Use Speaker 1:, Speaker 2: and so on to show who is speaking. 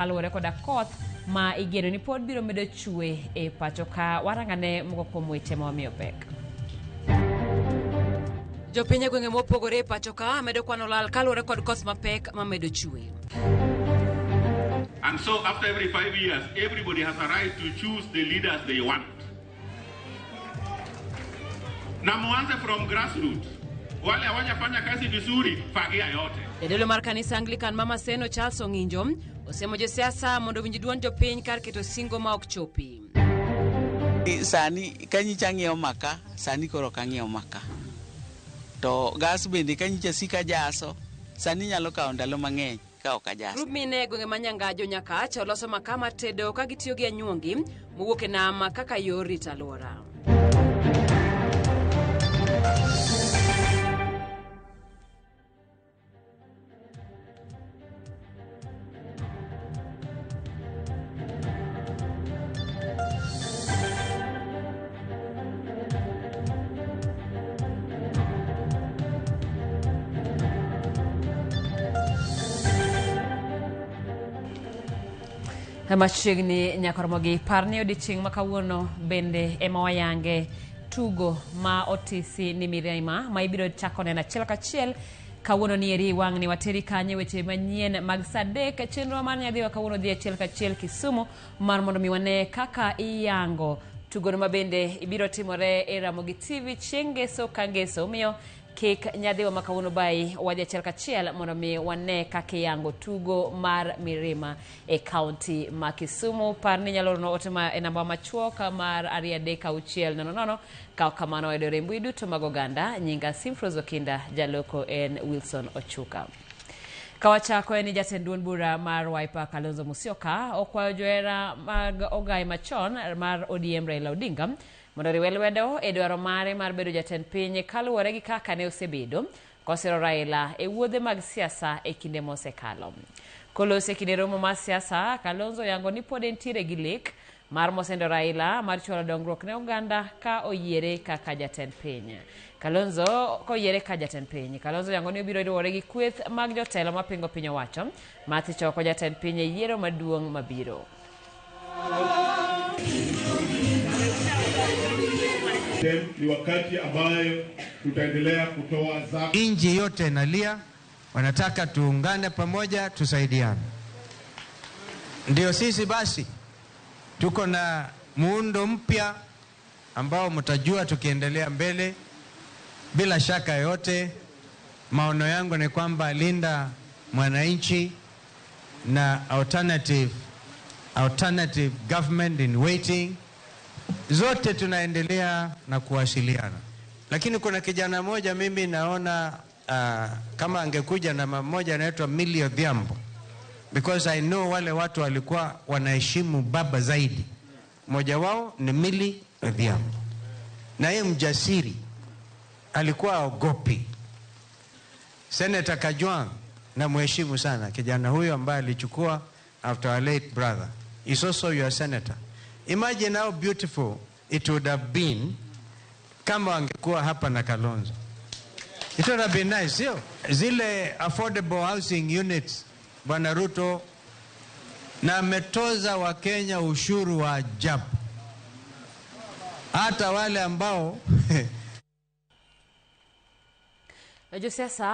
Speaker 1: Kaluwore koda koth ma igeno ni pod biro medo chwe e pacho ka warangane moko kuom weche ma wamiyo pek. Jopiny e gwenge mopogore e pacho ka medo kwano lal kaluwore kod koth mapek mamedo chwe.
Speaker 2: And so after every 5 years, everybody has a right to choose the leaders they want. Na muanze from grassroots. Wale hawajafanya kazi vizuri, fagia yote.
Speaker 1: Jadolo mar kanisa Anglican ma Maseno Charles Ong'injo osemo josiasa mondo owinj duond jopiny kar keto singo ma ok chopi.
Speaker 3: Sani kanyicha ng'iewo maka, sani koro ok ang'iew maka. To gas bende kanyicha sika jaso, sani nyalo kawo ndalo mang'eny ka ok ajaso.
Speaker 1: Grup mine e gwenge ma Nyangajo Nyakach oloso makaa mar tedo ka gitiyo gi anyuongi mowuok e nam kaka yor rito alwora. Machiegni nyaka romo gi par ni odiechieng' ma kawuono bende ema wayange tugo ma otisi ni mirima ma ibiro chako neno achiel kachiel kawuono ni eri wang' ni wateri kanye weche manyien mag saa adek chenro mar nyadhiwa kawuono dhi achiel kachiel Kisumu mar mondo mi wane kaka iyango tugono ma bende ibiro timore e Ramogi TV chieng' ngeso ka ngeso omiyo kik nyadhiwa ma kawuono bayi wadhi achiel kachiel mondo mi wane kaka iyango tugo mar mirima e kaunti ma Kisumu. Par ni inyalo orona ote ma e namba machuok mar 23600 ka kamano wayudore e mbui duto mag oganda. Nyinga Simfros Okinda, jaloko en Wilson Ochuka. Kawachako en ni jatend duond bura mar Wiper Kalonzo Musyoka okwayo johera mag ogai machon mar ODM Raila Odinga mondo oriwe lwedo e dwaro mare mar bedo jatend piny kaluwore gi kaka ne osebedo kosiro Raila e wuodhe mag siasa e kinde mosekalo. Koloso e kinde romo mar siasa, Kalonzo oyango ni pod entiere gi lek mar mosendo Raila mar chwalo dongruok ne oganda ka oyiere kaka jatend piny. Kalonzo koyiere ka jatend piny. Kalonzo oyango ni obiro riwore gi kweth mag jotelo mapingo piny owacho mar thicho oko jatend piny e yiero maduong' mabiro.
Speaker 2: Ni wakati ambayo tutaendelea kutoa zaka.
Speaker 4: Nchi yote inalia, wanataka tuungane pamoja, tusaidiane. Ndio sisi basi tuko na muundo mpya ambao mtajua tukiendelea mbele. Bila shaka yote, maono yangu ni kwamba Linda Mwananchi na alternative government in waiting, zote tunaendelea na kuwasiliana, lakini kuna kijana mmoja mimi naona kama angekuja na mmoja anaitwa Millie Odhiambo, because I know wale watu walikuwa wanaheshimu baba zaidi. Mmoja wao ni Millie Odhiambo, na yeye mjasiri, alikuwa ogopi. Senator Kajwang' namheshimu sana kijana huyo ambaye alichukua after our late brother. He's also your senator. Imagine how beautiful it would have been kama angekuwa hapa na Kalonzo. It would have been nice, sio? Zile affordable housing units Bwana Ruto na ametoza Wakenya ushuru wa ajabu, hata wale ambao
Speaker 1: Josiasa